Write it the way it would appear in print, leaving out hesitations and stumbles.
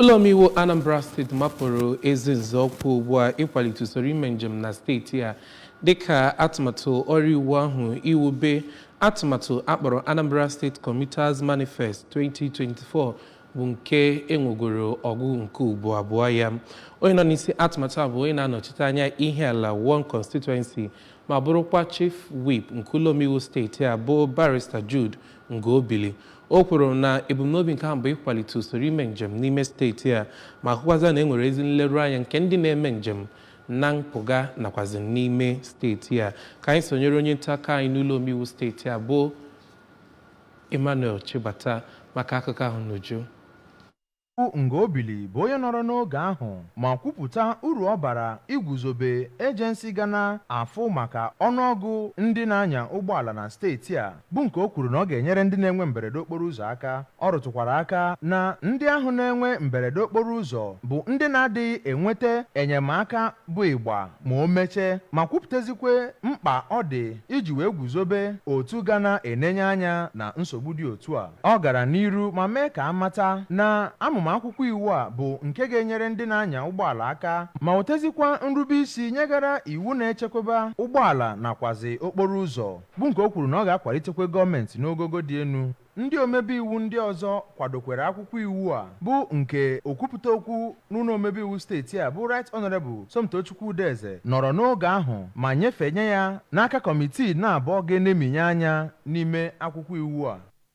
Ụlọ omeiwu Anambra Steeti mapụrụ ezi nzọụkwụ ugbu a ịkwalite usoro ime njem na steeti a, dịka atụmatụ ọrụ iwu ahụ iwube atụmatụ akpọrọ Anambra State Commuters Manifest 2024 bụ nke enwegoro ọgụgụ nke ugbo abụọ ya. Onye nọ n'isi atụmatụ a bụ onye na-anọchite anya Ihiala 1 Constituency ma bụrụkwa Chief Whip nke ụlọ omeiwu steeti a, bụ Barrister Jude Ngobili. O kwuru na ebumnobi nke ahụ bụ ịkwalite usoro ime njem n'ime steeti a, ma hụkwazị na e nwere ezi nleruanya nke ndị na-eme njem na mpụga nakwazi n'ime steeti a. Ka anyị sonyere onye nta akụkọ anyị n'ụlọ omeiwu steeti a, bụ Emmanuel Chibata, maka akụkọ ahụ n'uju. Ngobili bụ onye nọrọ n'oge ahụ ma kwupụta uru ọ bara iguzobe agency ga na-afụ maka ọnụọgụ ndị na-anya ụgbọala na steeti a, bụ nke o kwuru na ọ ga-enyere ndị na-enwe mberede okporo ụzọ aka. Ọ rụtụkwara aka na ndị ahụ na-enwe mberede okporo ụzọ bụ ndị na-adịghị enweta enyemaka bụ ịgba ma o mechee, ma kwupụtazikwe mkpa ọ dị iji wee guzobe otu ga na-enenye anya na nsogbu dị otu a. Ọ gara n'iru ma mee ka amata na amụma akwụkwọ iwu a bụ nke ga-enyere ndị na-anya ụgbọala aka ma wetazikwa nrube isi nyegara iwu na-echekwaba ụgbọala nakwazi okporo ụzọ, bụ nke o kwuru na ọ ga-akwalitekwa gọọmenti n'ogogo dị elu. Ndị omebe iwu ndị ọzọ kwadokwere akwụkwọ iwu a, bụ nke okwupụta okwu n'ụlọ omebe iwu steeti a, bụ Right Honorable Somtochukwu Udeze, nọrọ n'oge ahụ ma nyefenye ya n'aka kọmitii na-abụọ ga-eneminye anya n'ime akwụkwọ iwu a.